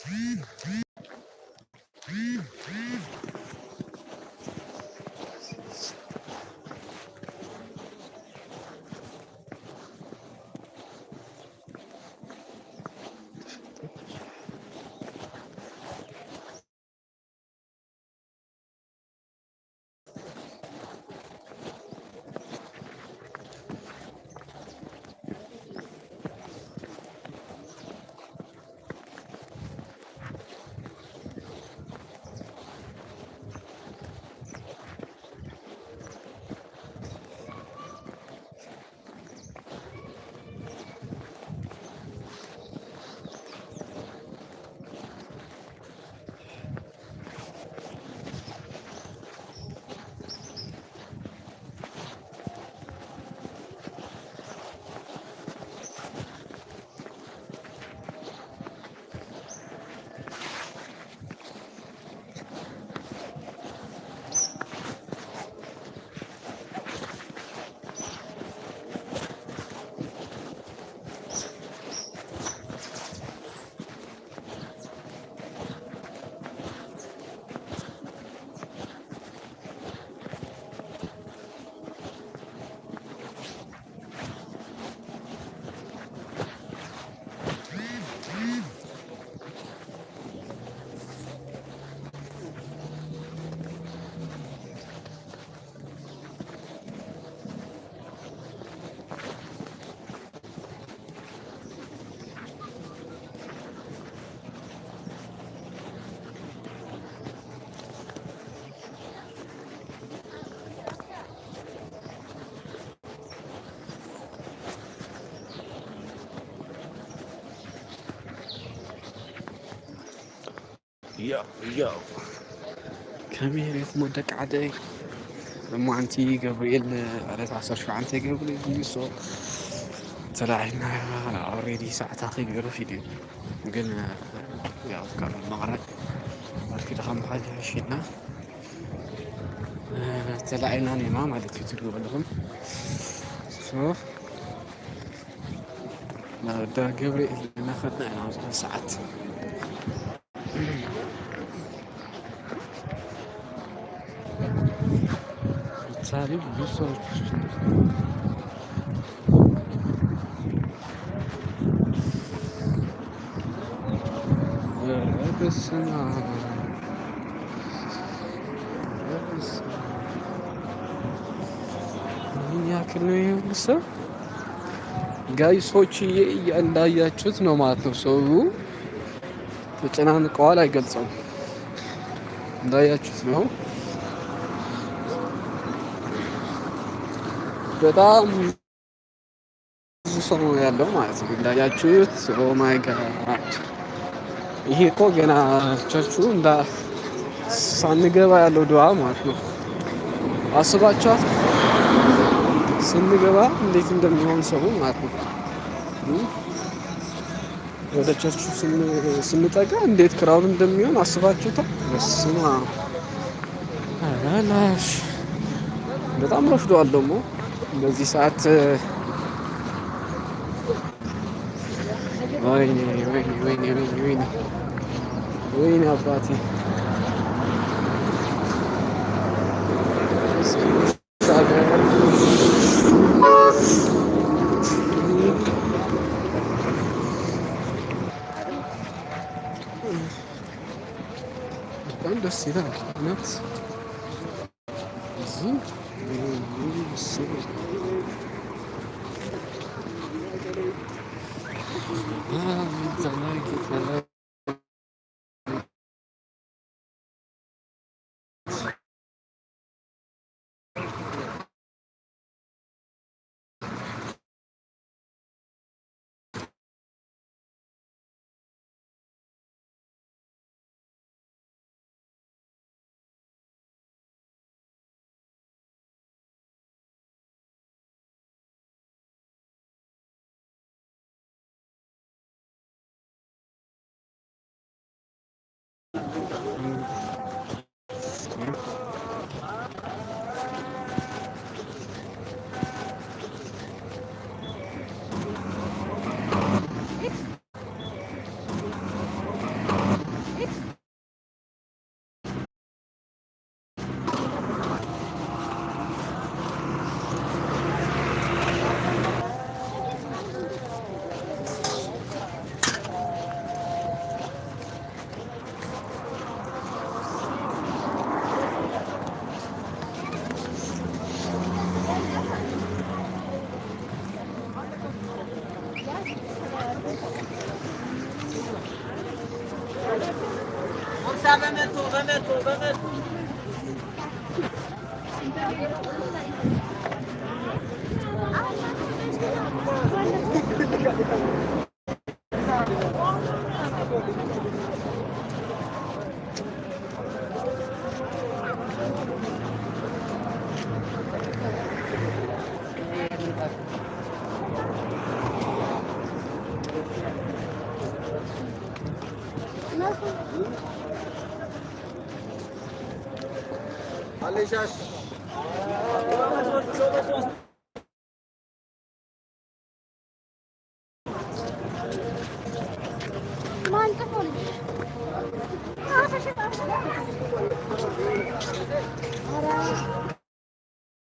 Yo yo፣ ከመይ ሪኢኹሞ ደቂ ዓደይ? ሎማዓንቲ ገብርኤል ዕለት 17 ገብርኤል እዩ። So ተላዒልና already ሰዓት ኣኺሉ ረፊድ እዩ፣ ግን ያው ካብ መቕረብ ኣርፊድካ ምኻድ ይሕሽ ኢልና ተላዒልና ኔና ማለት እዩ። ትሪእዎ ኣለኹም። So ናብ እንዳ ገብርኤል እናኸድና ኢና ኣብዚ ሰዓት። ዛሬ ብዙ ሰዎች። ኧረ በስመ አብ፣ ኧረ በስመ አብ! ይህን ያክል ነው ይሄ ሁሉ ሰው guys ኦች፣ እንዳያችሁት ነው ማለት ነው። ሰው ተጨናንቀዋል፣ አይገልጸውም። እንዳያችሁት ነው። በጣም ብዙ ሰው ነው ያለው ማለት ነው። እንዳያችሁት፣ oh my God፣ ይሄ እኮ ገና ቸርቹ እንዳ ሳንገባ ያለው ድባብ ማለት ነው። አስባችኋል? ስንገባ እንዴት እንደሚሆን ሰው ማለት ነው። ወደ ቸርቹ ስንጠጋ እንዴት crowd እንደሚሆን አስባችሁታል? በስመ አብ፣ ላሽ በጣም ረፍዷል ደግሞ በዚህ ሰዓት። ወይኔ ወይኔ ወይኔ ወይኔ ወይኔ ወይኔ አባቴ፣ እስኪ እንሻገር። በጣም ደስ ይላል እውነት። እዚህ I like it, I like.